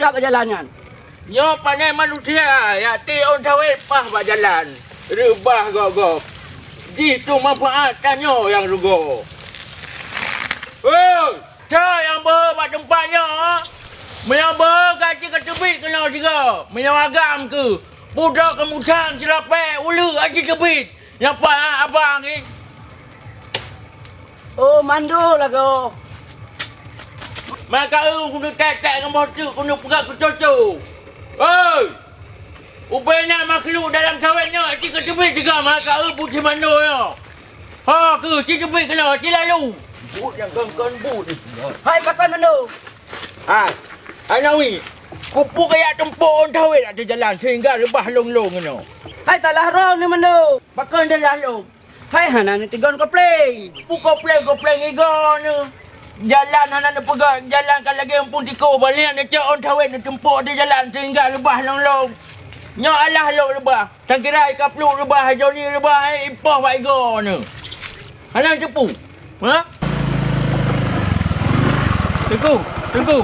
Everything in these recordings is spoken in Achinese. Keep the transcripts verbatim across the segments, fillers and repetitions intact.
Dak bak jalan nyan. Nyoe pané manusia, jak tiek ôn sawét paih bak jalan, reubah gob-gob. Jih tu manfaat, tanyoe nyang rugoe. Hei, soe nyang beuhe bak teumpat nyoe? Meunyoe beuhe, ka ci kateubiet keunoe sigoe. Meunyoe agam keuh, pudoe keumusang ceurapée uleue aji teubiet. Nyoe paih abang nyoe. Oh, Mando lagoe. Maka eu keuneuk tek-tek ngon boh teuk keuneuk peugah keucoco. Hei! Ubena makhluk dalam sawét nyoe ci kateubiet sigoe maka eu buet si Mando nyoe. Ha keuh ci teubiet keunoe ci lalu. Buet nyang kon-kon buet. Hai pakon Mando. Hai, hai Nawi, keupeue kajak tumpok ôn sawét ateueh jalan sehingga reubah lôn-lôn nyoe? Hai salah droeneuh Mando. Pakon salah lôn? Hai hana neutigon kopleng. Peue kopleng-kopleng igoe neuh? Jalan hana neupeugah, jalan ka lagée eumpung tikoh, baliek neucok ôn sawét neutumpok ateueh jalan sehingga reubah lôn-lôn. Nyoe alah lôn reubah. Sangkira i Kapluk reubah, i Joni reubah, eh, ipoh bak igoe neuh. Hana teupeue. Ha? Teungku, Teungku,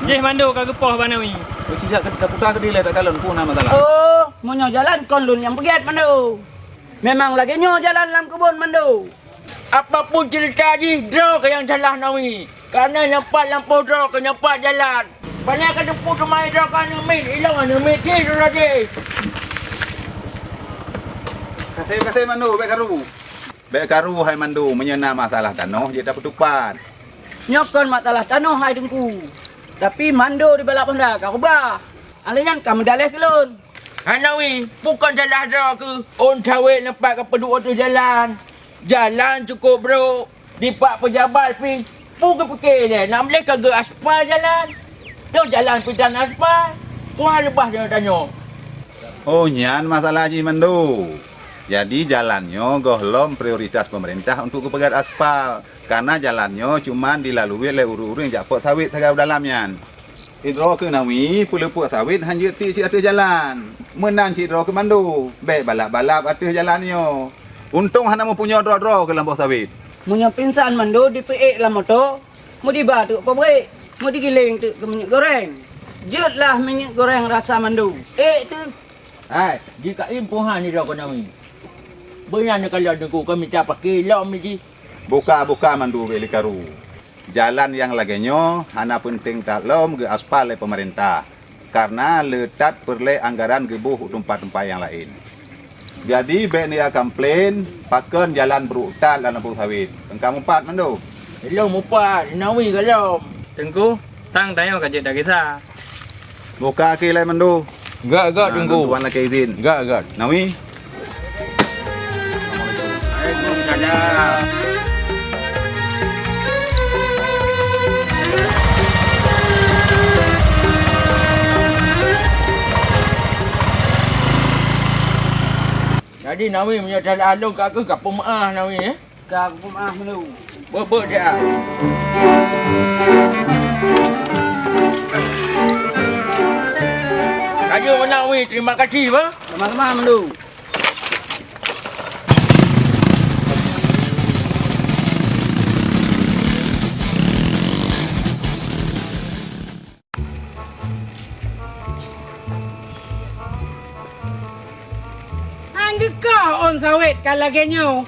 jih Mando ka geupoh bak Nawi. Keuci jak ka puta keudilée takalon peue na masalah. Oh, meunyoe jalan kon lôn nyang peugét Mando. Memang lagée nyoe jalan lam keubon Mando. Apapun ceurita jih, droe keuh nyang salah Nawi. Kareuna nyang pat lampôh droe keuh nyang pat jalan. Pané ka teupeu teuma droe keuh aneuk miet, ilong aneuk miet cit droe jih. Kaseh, kaseh Mando, bék karu. Bék karu hai Mando, meunyoe na masalah tanoh jeuet tapeutupat. Nyoe kon masalah tanoh hai Teungku. Tapi Mando di Balak Honda ka reubah. Alah nyan ka meudaleh keu lôn. Hai Nawi, peue kon salah droe keuh ôn sawét neupat ka peuduek ateueh jalan. Jalan cukôp brôk, dipat peujabat pih. Peue geupike lé, nak meuléh ka geu aspal jalan. Toh jalan pih tan aspal. Peue hana leubah deungon tanyoe. Oh, nyan masalah jih Mando. Jadi jalan nyoe gohlom prioritas pemerintah untuk geupeugét aspal. Kareuna jalan nyoe cuma dilalui lé ureuëng-ureuëng jak pot sawét sagai u dalam nyan. Sidroe keuh Nawi, peuleupok sawét han jeuet tiek cit ateueh jalan. Meunan cit droe keuh Mando, bék balap-balap ateueh jalan nyoe. Untông hana meupunyô droe-droe keuh lam boh sawét. Meunyoe pingsan Mando dipeuék lam moto, meudiba teuk pabrék, meudigiléng teuk keu minyeuk goreng. Jeuet lah minyeuk goreng rasa Mando. Ék teuh. Hai, jikaim puhan nidroe keu Nawi. Beunyan neukalon Teungku ka mita paké lom jih. Buka-buka Mando bék lé karu. Jalan nyang lagée nyoe hana peunteng that lom geu aspal lé peumeurintah, kareuna le that peureulée anggaran geuboh u teumpat-teumpat nyang laén. Jadi bék neuya kamplen pakon jalan brôk that lam lampôh sawét. Engka mupat Mando. Ilong mupat, Nawi golom. Teungku, sang tanyoe ka jeuet dagisa. Buka akhé lé Mando. Gak, gak, Teungku. Tuan lakée izin. Gak, gak. Nawi. Waalaikumsalam. Jadi Nawi meunyoe salah lôn ka keuh ka peumeuáh Nawi, eh? Ka kupeumeuáh Mando. Beuet-beuet dia. Laju meunan Wi, terima kasih bah. Sama-sama Mando. Hang geukoh ôn sawét ka lagée nyoe.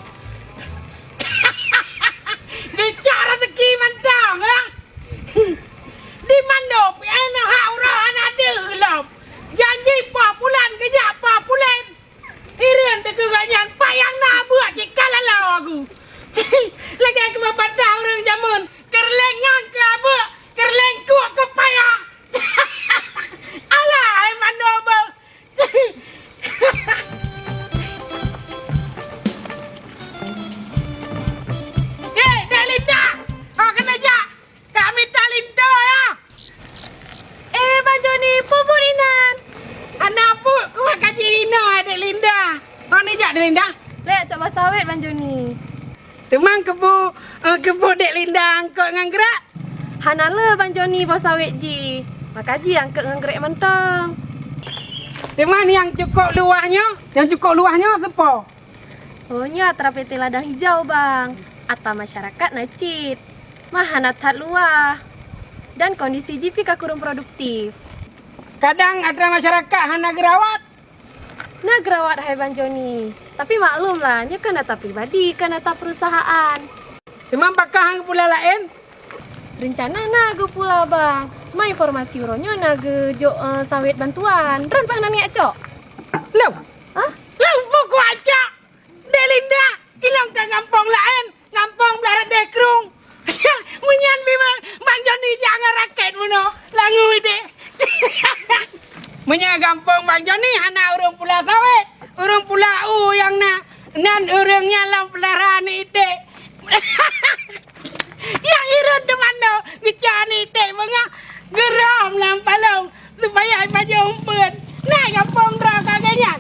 Geucok raseuki mantong, ya? Di Mando pih hana hak uroe hana deuh lom. Janji poh bulan geujak poh bulan. Hireuen teuh keu gobnyan payang na beuet cit ka lalau aku. Lagée keu beubatah ureuëng jameun, keureuleng ngon keu abeuk, keureuleng kuek keu payah. Alah, hai Mando beuh. Dek, Dek Linda! Ho keuneuk jak! Ka mita linto, ya! Eh, Bang Joni, peue buet inan? Hana buet, kumat kaji inoe, Dek Linda. Ho neujak, Dek Linda? Lé jak bak sawét, Bang Joni. Teuma keubu, eh, keubu Dek Linda angkot ngon grak? Hana le Bang Joni boh sawét jih. Maka jih angkot ngon grak mantong. Teuma nyang cukôp luwah nyoe, nyang cukôp luwah nyoe soe po? Oh, nyoe atra P T Ladang Hijau, Bang. Atra masyarakat na cit. Mah hana that luwah. Dan kondisi jih pih ka kureueng produktif. Kadang atra masyarakat hana geurawat. Na geurawat hai Bang Joni. Tapi maklum lah, nyoe kan atra pribadi, kan atra perusahaan. Teuma pakon han geupula laén? Rencana na geupula, Bang. Cuma informasi uroe nyoe na geujok, eh, sawét bantuan. Droen pah na niat cok? Lom. Hah? Lom pokok acok. Dek Linda, ilong ka gampông laén, gampông blah rot deh krueng. Meunyan memang Bang Joni jak ngon raket bunoe, langui deh. Meunyan gampông Bang Joni hana ureueng pula sawét, ureueng pula u nyang na, nan ureueng nyan lam peulara aneuk iték. Nyang hireuen teumanoe geucok aneuk iték beungoh, geurom lam palong. Supaya pajoh umpet. Nah, gampông droe ka geuh nyan.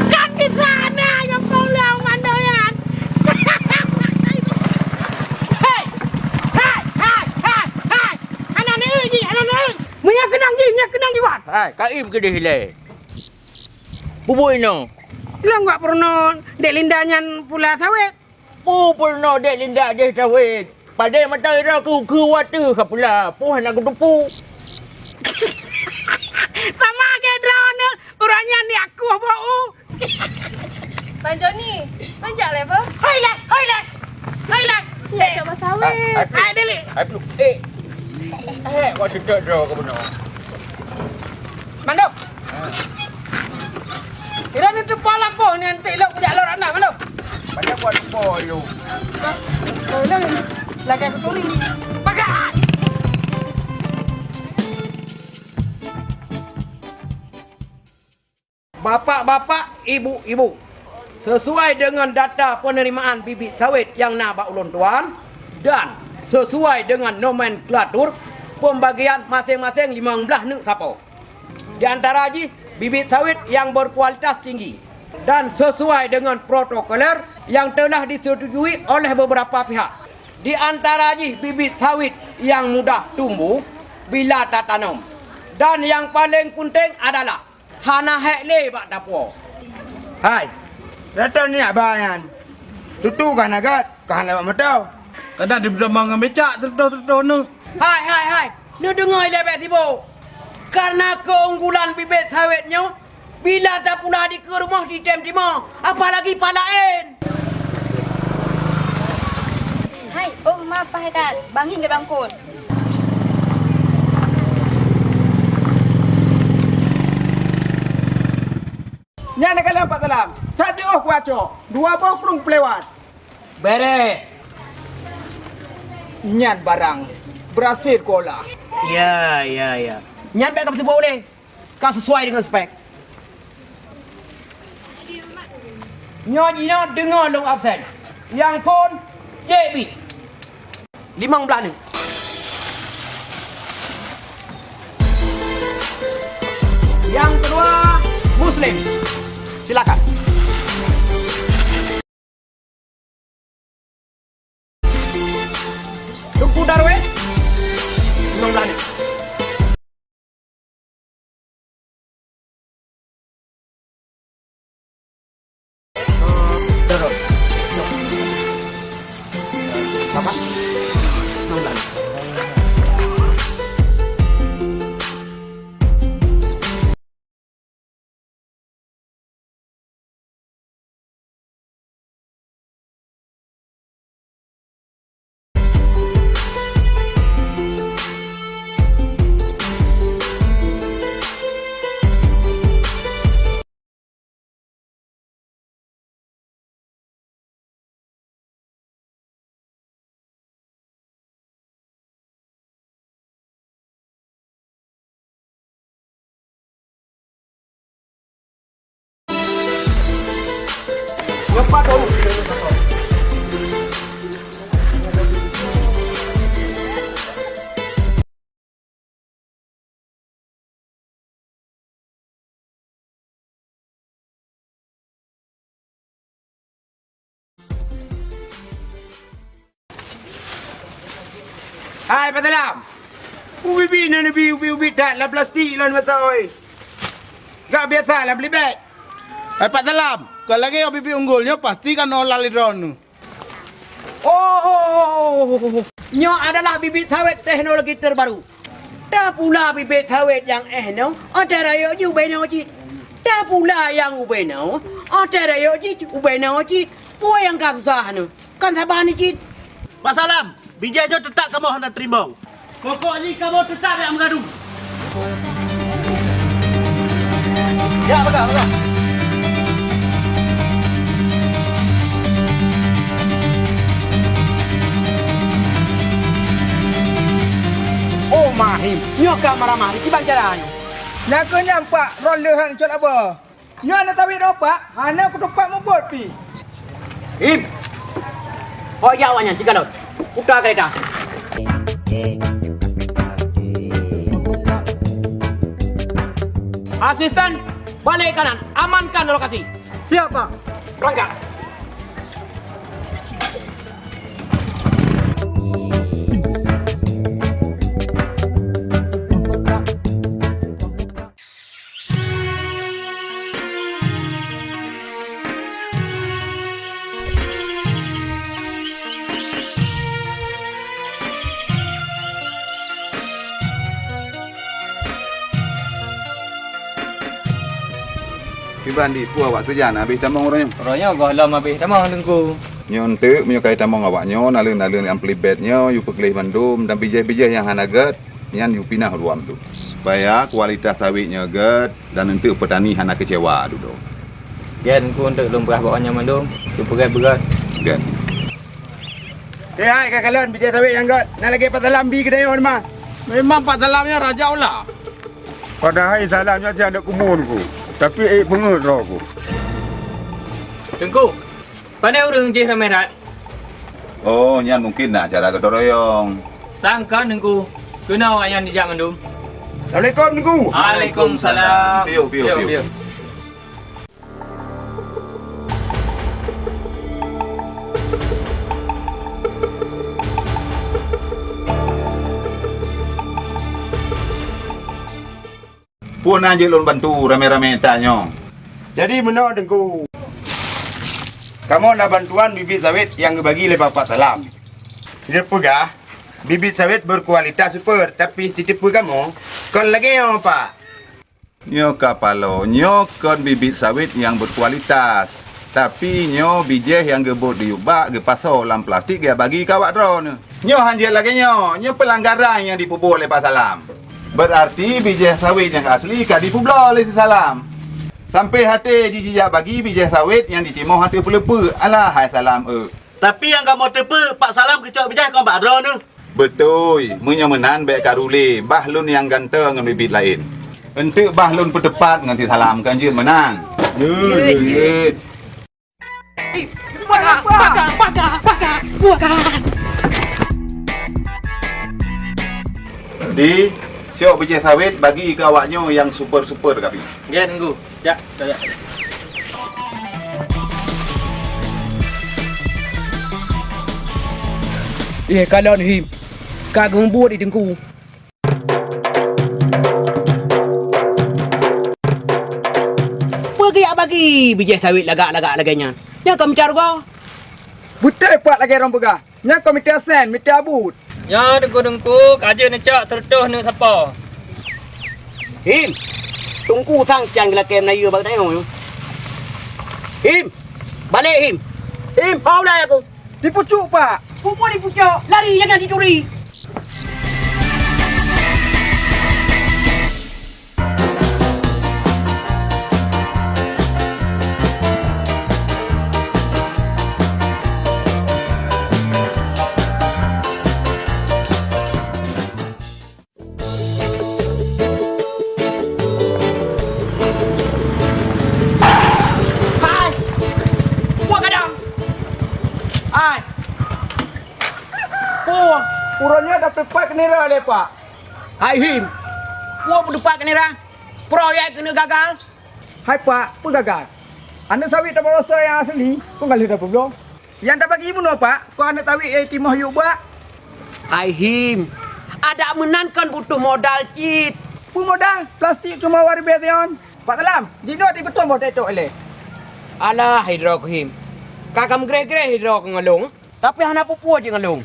Kan di sana gampông lôn mandum nyan. Hai! Hai, hai, hai, hai! Aneuk neu jih, aneuk neu! Meunyo keunong jih, meunyo keunong jih, Wan. Hai, ka im keudeh ilèe. Bubui nyoe. Lôn gak peurunoe Dek Linda nyan pula sawét. Peue peurunoe Dek Linda jih sawét? Padé mata droe keu, keu watèe ka pula, peue hana geuteupeue. Sama lagèe droeneuh, uroe nyan jak kueh bak u. Bang Joni, lonjak lé, Bang. Hoi lé, hoi lé, hoi lé. Ya, cok sawét. Ah, ah, Hai, Deli. Hai, Blu. Eh. Eh, watèe tok droe keu bunoe. Mandum. Kira ni teupo lampôh ni, antik lok kujak lorok na, Mandum. Banyak buat teupo lu. Hah? Oh, ni lagèe kuturi. Pakai! Bapak-bapak, ibu-ibu, sesuai dengan data penerimaan bibit sawit yang na bak ulôn tuan dan sesuai dengan nomenklatur pembagian masing-masing limong blaih neuk sapo. Di antara jih bibit sawit yang berkualitas tinggi dan sesuai dengan protokoler yang telah disetujui oleh beberapa pihak. Di antara jih bibit sawit yang mudah tumbuh bila tatanom. Dan yang paling penting adalah hana hék lé bak tapuo. Hai, rata ni haba nyan. Tutu ka na gét, ka hana bak meuto. Kadang dibeudôh ngon micak teutoh-teutoh nyoe. Hai, hai, hai. Neudeungoe lé bèk sibôk. Karena keunggulan bibit sawit nyoe, bila tapula dikeue rumoh ditém timoh, apalagi palaén. Hai, oh, maaf, Pak Haidar. Bangin geuh bangkot. Nyan na kalon Pak Salam. That jiôh kuaco. Dua boh krueng peulewat. Bèrèh. Nyan barang berhasil kuolah. Ya, ya, ya. Nyan bèk kapeuseubut ulèe. Ka sesuai dengan spek. Nyoe jinoe deungoe lôn absen. Nyang phôn, J B. Limong blaih nyoe. Nyang keudua, Muslim. Silakan. Teungku Darwis, limong blaih nyoe. Turun. Bapak, limong blaih nyoe. Hai, Pak Salam. Ubit-ubit na neubi ubit-ubit that lam plastik lôn masa oi. Gak biasa lam polybag. Hai, Pak Salam. Kalau lagèe ubit-ubit unggul nyoe pasti kan nolak lé droeneuh. Oh, nyoe adalah bibit sawit teknologi terbaru. Tapula bibit sawét nyang éh nyoe, 'oh tarayok jih ubé nyoe cit. Tapula nyang ubé nyoe, 'oh tarayok jih ubé nyoe cit. Peue nyang ka susah nyoe? Kan saban cit. Pak Salam, bijéh nyoe teutab kamoe hana teurimong. Pokok jih kamoe teutab jak meugadu. Ya, peugah, peugah. Oh, Mahim, nyoe ka marah-marah, kiban cara nyoe. Nyang keu nyan, Pak, droe leuh han cot abah. Nyoe aneuk tawét droe, Pak, hana kutupat mubuet pih. Him! Ho jak awak nyan, sikalon. Puta keureta. Asisten, balik kanan, amankan lokasi. Siap, Pak. Berangkat. Kiban di peue awak keureuja na habéh tamong uroe nyoe? Uroe nyoe gohlom habéh tamong, Teungku. Nyoe eunteuk meunyoe ka jitamong awak nyoe, naleueng-naleueng nyang peulibet nyoe, yue peugleh mandum dan bijéh-bijéh nyang hana gét, nyan yue pinah u luwa tu. Supaya kualitas sawét nyoe gét dan eunteuk peutani hana keucewa dudoe. Gét, Teungku, eunteuk lôn peugah bak awak nyan mandum, yue peugét beugét. Gét. Eh, hai, ka kalon bijéh sawét nyang gét. Na lagèe Pak Salam bi keunoe teuma. Memang Pak Salam nyan raja ulah. Padahai Salam nyan si aneuk kumun ku, tapi ék peungeuet droe ku. Teungku, pane ureueng jih ramé that? Oh, nyan mungkin na acara gotong royong. Sang kon, Teungku, keunoe awak nyan jijak mandum. Assalamualaikum, Teungku. Waalaikumsalam. Piôh, piôh, piôh. Peue na jeuet lôn bantu ramé-ramé tanyoe? Jadi meunoe, Teungku. Kamoe na bantuan bibit sawét nyang geubagi lé Bapak Salam. Jeuet peugah, bibit sawét berkualitas super, tapi siteupeu kamoe kon lagèe nyoe, Pak. Nyoe ka paloe, nyoe kon bibit sawét nyang berkualitas. Tapi nyoe bijéh nyang geubot di yub bak geupasoe lam plastik geubagi keu awak droeneuh. Nyoe han jeuet lagèe nyoe, nyoe peulanggaran nyang jipeubuet lé Pak Salam. Berarti bijéh sawét nyang asli ka jipeubloe lé si Salam. Sampoe até jih jijak bagi bijéh sawét nyang jicimoh ateueh peuleupeuk. Alah hai Salam eu! Tapi nyang kamoe teupeue, Pak Salam keucok bijéh kon bak droeneuh. Beutôi, meunyoe meunan bèk karulé, bah lôn nyang gantoe ngon bibit laén. Eunteuk bah lôn peuteupat ngon si Salam, kon jeuet meunan. Jeuet, jeuet. Paga, paga, paga, paga, paga. Di, siok bijéh sawét bagi keu awak nyoe nyang super-super keu abi. Nggih, Teungku. Jak, jak. Eh, kalon Him. Ka geumubuet di Teungku. Peue geujak bagi bijéh sawét lagak-lagak lagèe nyan? Nyan ka meucaroe. Beutôi pat lagèe droe peugah. Nyan kon mita sén, mita buet. Nyoe Teungku-teungku, ka jeuet neucok seureutôh neuk sapo. Him, Teungku sang can geulakèe meunayue bak tanyoe nyoe. Him, balek Him. Him, hana ulai aku. Dipucuk, Pak. Peue-peue dipucuk, lari jangan dituri. Hai! Buat gadang! Hai! Peue? Uroe nyoe dapeupat keu nira lé, Pak. Hai Him, peue peuteupat keu nira? Proyek keuneuk gagal? Hai Pak, peue gagal? Aneuk sawét tabarosa nyang asli, kon ka lheueh tapeubloe. Nyang tabagi bunoe, Pak, kon aneuk sawét nyang timoh yub bak. Hai Him, adak meunan kon butuh modal cit. Peue modal? Plastik cuma waréh bèe nyan. Pak Salam, jinoe tipeutong boh teutok ilèe. Alah, hai droe ku Him. Ka kameugreh-greh droe ku ngon lôn. Tapi hana peue-peue jih ngon lôn.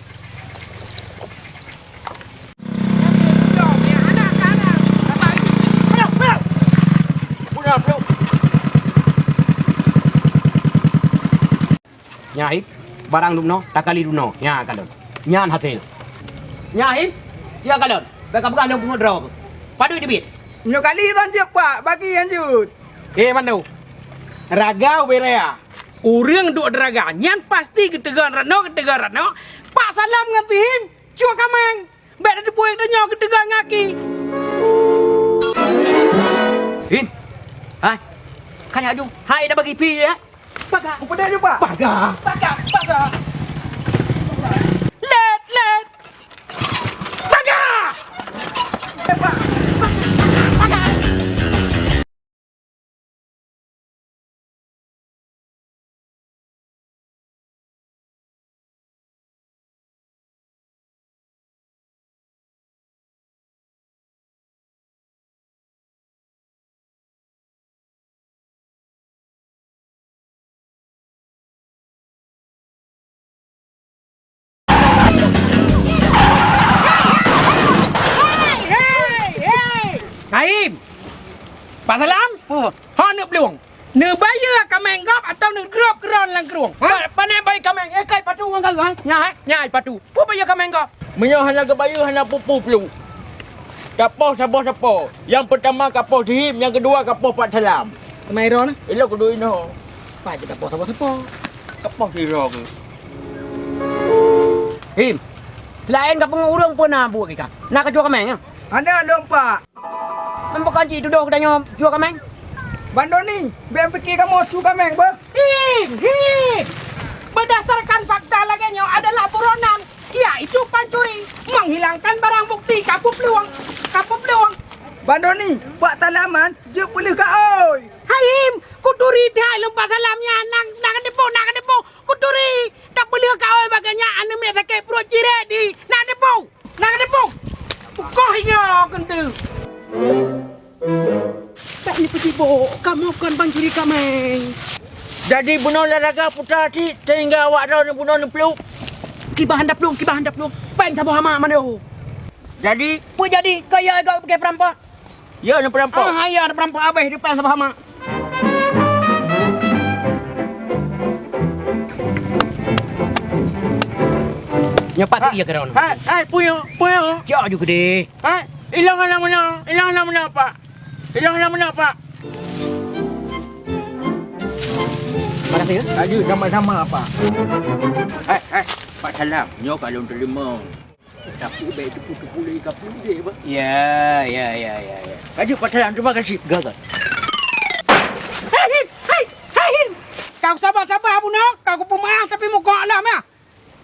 Nyan, Him, barang dum noe, takali dum noe. Nyan kalon. Nyan hasé. Nyan, Him, ya kalon. Bèk kapeugah lôn pungo droe keuh. Padum teubiet. Nyoe kali lôn jeuet, Pak, bagi nyang jeuet. Eh, Mando. Raga ubé raya. Ureueng duek di raga, nyan pasti geuteugon rot noe, geuteugon rot noe. Pak Salam ngon si Him, cue kaméng. Bèk tateupeue tanyoe geuteugon gaki. Him. Hai. Kan aju. Hai, dah bagi pi, ya? Paga. Upeudak ju, Pak. Paga. Paga, paga. Lét, lét. Paga. Eh, Pak. Paga. Hai, hai, hai. Hai, Him. Pak Salam. Oh. Ho neuk plueng. Neubayeue kaméng gob atawa neugrôp keu droeneuh lam krueng? Ha? Pa-, pane bayeue kaméng? Eh, kai patu ngon gagah, ha? Nyan, eh? Nyan patu. Peue bayeue kaméng gob? Meunyoe hana geubayeue, hana peue-peue plueng. Tapoh saboh sapo. Nyang peutama kapoh si Him, nyang keudua kapoh Pak Salam. Teuma droeneuh? Ilôn kudu inoe. Pat jeuet tapoh saboh sapo? Kapoh sidroe keuh. Him, seulaén kapeungon ureueng peue na buet kika? Na kacue kaméng, ya? Hana lôn, Pak. Meubukan cit tudoh geutanyoe cue kaméng? Bang Doni, bèk pike kamoe cue kaméng beuh. Him, him. Berdasarkan fakta lagèe nyoe adalah buronan, yaitu pancuri, menghilangkan barang bukti, kapeuplueng, kapeuplueng. Bang Doni, Pak Salam nyan jeuet peuleueh kaôi. Hai Him, kuturi that lôn Pak Salam nyan, na, na kateupeue, na kateupeue. Kuturi, tapeuleueh kaôi bagaih nyan aneuk miet sakét pruet cirét di. Na kateupeue? Na kateupeue? Pukoh inyoe keunteu. Tak ni peucibok, kamoe kon pancuri kaméng. Jadi bunoe lam raga puta cit, sehingga awak droeneuh bunoe neuplueng. Kiban hana plueng, kiban hana plueng. Péng saboh hama mandum. Jadi? Peue jadi? Kaya gak pakai perampok. Ya, na perampok. Ah, ya, na perampok abéh depan sabah mak. Nyoe pat iya keudroe. Hai, hai, puyo, puyo. Cok aju keudeh. Hai, ilang anak meunan, ilang anak meunan, Pak. Ilang anak meunan, Pak. Makasih, ya. Aju sama-sama, Pak. Hai, hai, Pak Salam, nyoe ka lôn teurimong. Tapi bèk teupeu-teupeu lé ka puléh, bah. Ya, ya, ya, ya, ya. Lanjut pacaran, terima kasih. Gagal. Hei, hei, hei, hei. Kau sabar-sabar bunoe, kau kupeumeu'ah tapi mukok lom ya.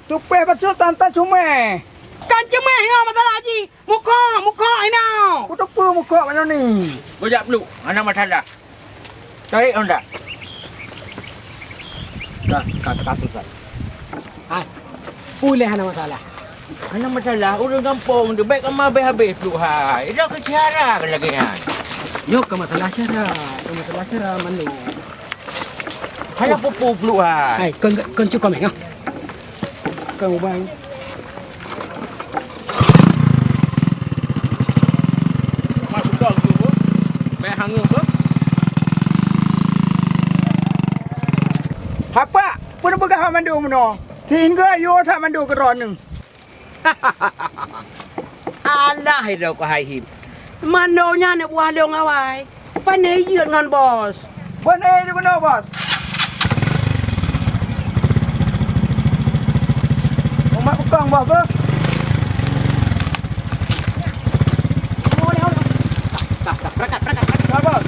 Tupeh bacut tan-tan cumeh. Kan cumeh nyoe masalah jih. Mukok, mukok inoe. Kuteupeu mukok manoe ni. Kujak peluk, hana masalah. Tarék honda. Ka, ka, ka susah. Hai, puléh hana masalah. Hana masalah, ureueng gampông tu, bèk kama habéh-habéh pluek hai. Ida keu syara lagèe nyan. Nyoe ka masalah syara, ka masalah syara mandum. Hana pupu pluek hai. Hai, kon, kon cukup meh, ah. Kang Ubang. Mak suka tu, Bu. Bèk hangeup, Bu. Hapak, peue neupeugah mandum meunoe? Sehingga yue that mandum keudroe neuh. Alah, hai droe keuh hai Him. Mandum nyan buah lôn awai. Pane jeuet ngon bos. Pane jeuet keunoe, bos. Umat bukong, bos, beuh. Tah, tah, berangkat, berangkat, berangkat. Bos, bos.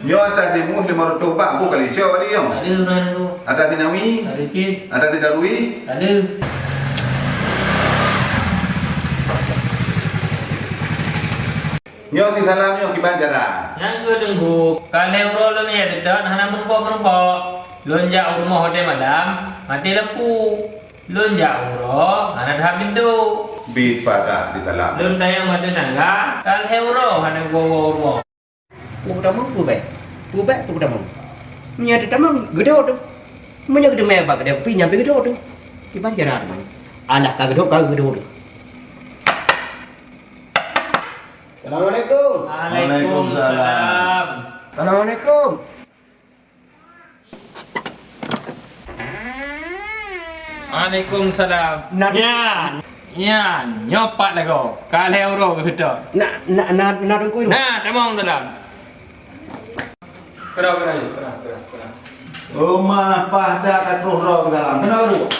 Nyoe ata si Mus lima reutôh bak, bu kali cok tadi nyoe. Ada urang tu. Ada si Nawi. Ada cit. Ada si Darwi. Ada. Nyoe si Salam nyoe kiban cara. Nyang keu teungku, ka lhèe uroe lôn nyan teutap hana meurumpok-meurumpok. Lôn jak u rumoh watèe malam, maté lampu. Lôn jak uroe, hana that pintoe. Bit padah si Salam. Lôn tanyong bak teutangga, ka lhèe uroe hana woe-woe u rumoh. Peue tamong peue bèk? Peue bèk peue tamong? Nyan teutamong geudok tu. Meunyoe geuteumé bak keudè kupi nyan pih geudok tu. Kiban cara teuma. Alah ka geudok ka geudok tu. Assalamualaikum. Waalaikumsalam. Assalamualaikum. Waalaikumsalam. Na- Nyan, nyan, nyoe pat lagoe. Ka lhèe uroe geuseutôt. Na, na, na, na Teungku. Na, tamong dalam. Keudroe, keudroe, keudroe, keudroe, keudroe. Uma pah dak ka troh droe keu dalam. Keunoe duek.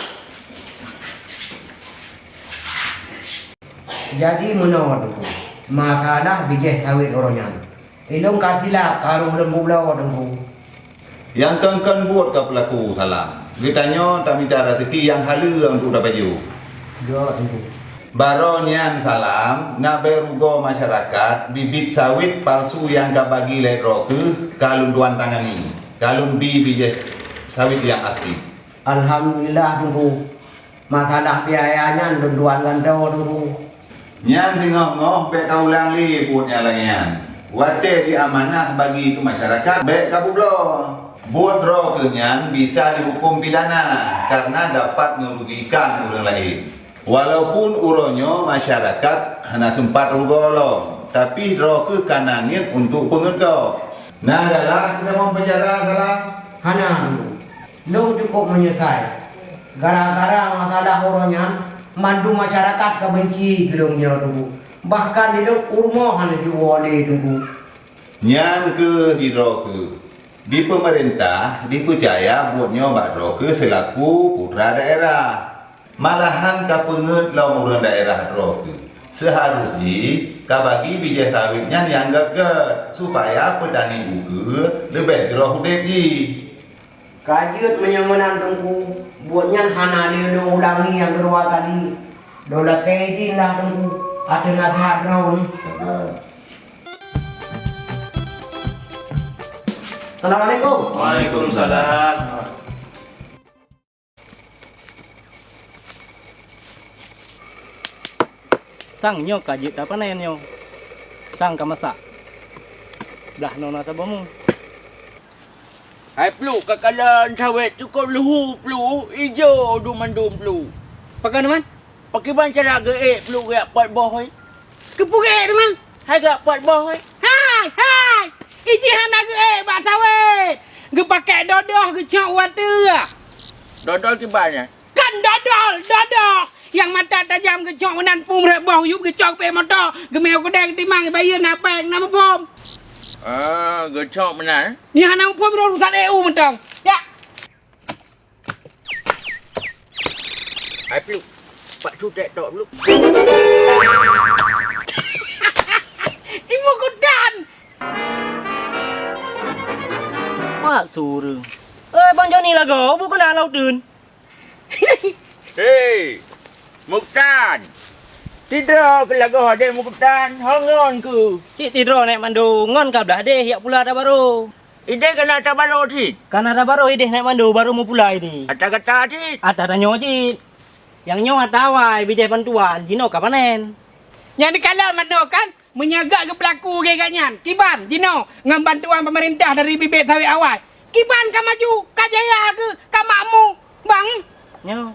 Jadi meunoe Teungku, masalah bijéh sawét uroe nyan. Ilôn ka silap ka rôh lôn peubloe Teungku. Nyang kon-kon buet ka peulaku Salam. Geutanyoe tamita raseuki nyang haleue untuk tapajoh. Jaweueb Teungku. Baroe nyan Salam, na bèe rugoe masyarakat, biet-biet sawét palsu nyang ka bagi lé droe keuh ka lôn tuan tangani, ka lôn bi bijéh sawét nyang asli. Alhamdulillah Teungku. Masalah biaya nyan lôn tuan gantoe Teungku. Nyan singoh-ngoh bèk ka ulang lé buet nyang lagèe nyan. Watèe jiamanah bagi keu masyarakat bèk ka peubloe. Buet droe keuh nyan bisa dihuköm pidana karena dapat merugikan ureueng laén. Walaupun uroe nyoe masyarakat hana seumpat rugoe lom, tapi droe keuh ka na niet untuk peungeut gob. Na galak keuneuk meupeujara Salam? Hana Teungku. Lôn cukôp meunyeusai. Gara-gara masalah uroe nyan, mandum masyarakat ka beunci keu lôn jinoe Teungku. Bahkan di lôn u rumoh hana jiwoe lé Teungku. Nyan keuh sidroe keuh. Di peumeurintah dipeucaya buet nyoe bak droe keuh seulaku putra daerah. Malahan ka peungeut lom ureueng daerah droe keuh. Seuharôh jih ka bagi bijéh sawét nyan nyang gèt-gèt, supaya peutani ukeue leubeh jroh udép jih. Ka jeuet meunyoe meunan Teungku, buet nyan hana lé lôn ulangi nyang keudua kali. Lôn lakèe idin lah Teungku, ateueh naseuhat droeneuh. Assalamualaikum. Waalaikumsalam. Sang nyoe ka jeuet tapanen nyoe. Sang ka masak. Blah noe na saboh mu. Hai pluek, kakalon sawét cukôp leuhu pluek, ijo dum mandum pluek. Pakon man? Pakriban cara geuék pluek geujak pôt boh, hei? Keupeue geuék teuma? Hai geujak pôt boh, hei? Hai, hai! Iji hana geuék bak sawét. Geupakèk dodoh geucok u ateueh. Dodoh kiban nyan? Kan dodol, dodoh. Nyang mata tajam geucok meunan pum rhot boh yup geucok pé moto. Geumé u keudè geutimang bayeue na péng na muphom. Ah, geucok meunan? Nyan hana muphom urusan E U mantong. Ya. Hai pluek, pat su tét tok pluek. Ibu kudan. Mak sureueng. Eh, Bang Joni lagoe, bu keunan lau teun. Hei, Muktan. Sidroe keu lagoe adé Muktan, ho ngon keuh. Cit sidroe nèk mandum, ngon ka blah deh, jak pula ata barô. Idéh ka na ata barô cit? Ka na ata barô idéh nèk mandum, barô meupula idéh. Ata gata cit? Ata tanyoe cit. Nyang nyoe ata awai, bijéh bantuan, jinoe ka panen. Nyang dikalon manoe kan? Meunyoe gak geupeulaku lagèe nyan, kiban jinoe ngon bantuan peumeurintah dari bibit sawét awai. Kiban ka maju, ka jaya keuh, ka makmu, bang. Nyoe.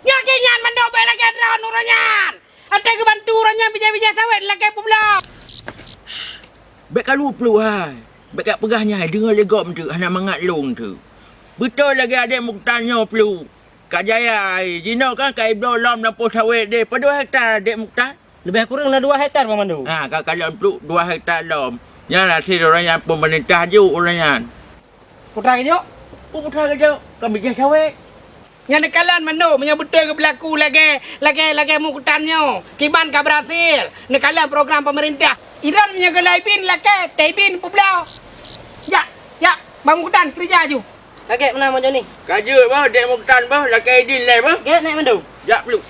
Nyoe keuh nyan mandum bèk lagèe droen uroe nyan. Até geubantu uroe nyan bijéh-bijéh sawét lagèe peubloe. Bèk kalu pluek hai. Bèk kapeugah nyan hai, deungoe lé gob teuk, hana mangat lôn teuk. Beutôi lagèe adék Muktan nyoe pluek. Ka jaya hai, jinoe kan ka ibloe lom lampôh sawét deh, padum hekta adék Muktan? Leubeh kureueng na dua hektar, Bang Mandum. Ha, ka kalon pluek dua hektar lom. Nyan hasé uroe nyan peumeurintah jok uroe nyan. Putra geujok? Peue putra geujok? Ka bijéh sawét. Nyan neukalon mandum meunyoe beutôi geupeulaku lagèe, lagèe, lagèe Muktan nyoe. Kiban ka beurhasil neukalon program peumeurintah. Iran meunyoe geulai bin lakèe, tai bin peubloe. Jak, jak, Bang Muktan keureuja ju. Ka gèt meunan Bang Joni. Ka jeuet boh, Dek Muktan boh, lakèe idin lé boh. Gèt nèk mandum. Jak pluek.